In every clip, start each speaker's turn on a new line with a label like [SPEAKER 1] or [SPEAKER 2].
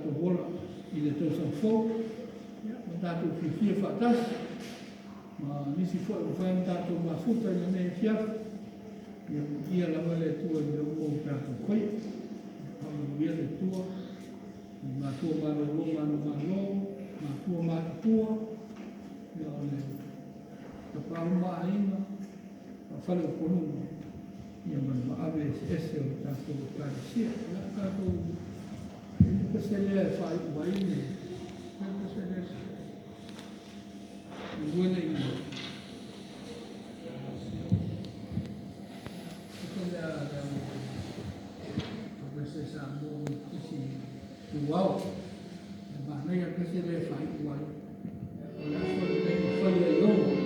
[SPEAKER 1] tatou ola i le tausaga fou, ia, ma tatou fiafia faatasi, ma nisi foi ua mafai ona tatou mafuta i lenei afiafi, ia viia lava le Atua i mea uma ua tatou faia. Faamanuia le Atua i matua malolo manumalo, matua matutua, ia o le tapaau ma aiga, faleupoluga, ia ma le maave eseese o le tatou Ekalesia. Ia tatou e le pese lea e faaiu ai le pese lea. Lua le i pese Samoa ma isi tuau. E manaia le pese lea e faaiu ai. O le aso lenei na faia e Ieova.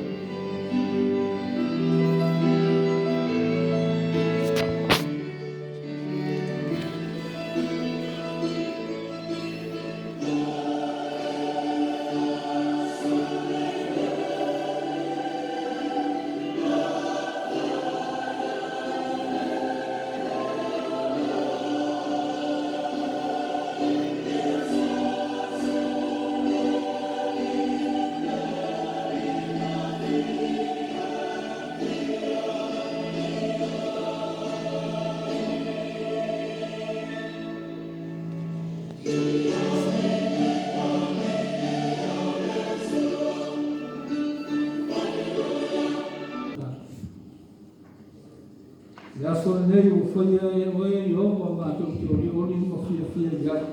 [SPEAKER 1] Le aso lenei ua faia e oe Ieova matou te olioli ma fiafia i ai.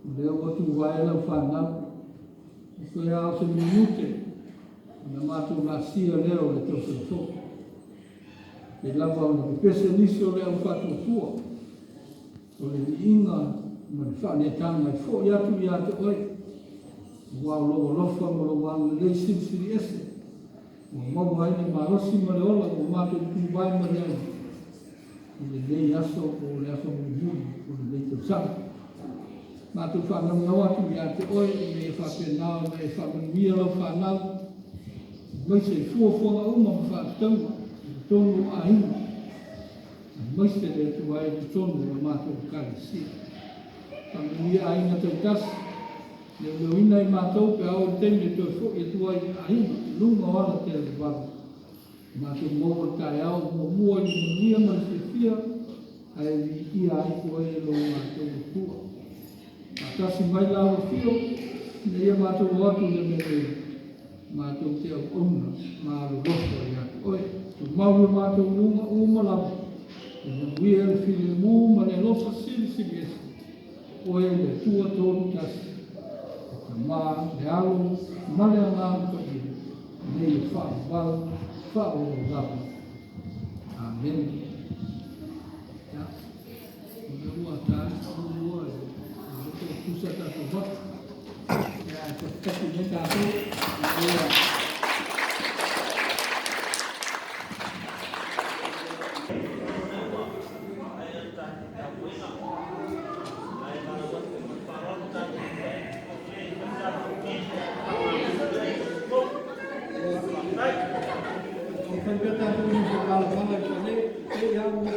[SPEAKER 1] O lea ua tuvae lau fanau, e toe lava o se minute ona matou laasia lea o le tausaga fou. Pei lava ona pepese nisi o le au faatuatua, o le viiga ma le faaneetaga e foi atu ia te oe, aua o lou alofa ma lou agalelei silisili ese, ua maua ai le malosi ma le ola ua matou tuvae mai ai i lenei aso po o le aso mulimuli o lenei tausaga. Matou faanaunau atu ia te oe ina ia faapena ona e faamanuia lau fanau, aemaise i fuafuaga uma ma faatatauga i totonu o aiga, aemaise le Atua e i totonu o la matou Ekalesia. Faamanuia aiga taitasi, leoleoina i matou pe a oo i le taimi e toe foi atu ai i aiga i luga o ala televavave. Matou maua le taeao muamua i le manuia ma le fiafia, ae viia ai oe e lo matou Atua. Faatasi mai lau afio, ina ia matou o atu i le mea nei, matou te auauna ma alolofa ia te oe. Tumau i o matou luga uma lava, le manuia, le filemu ma le alofa silisili ese, oe le Atua tolu tasi, le Tama, le Alo ma le Agaga Paia, nei e faavavau, faavavau lava. Amene. Ia, o lea ua ta le 12 e le o tusa tatou vata. Ia, ae taputapu nei tatou. Ia, Ua fai pea tatou i se palapala i fale, e ia ua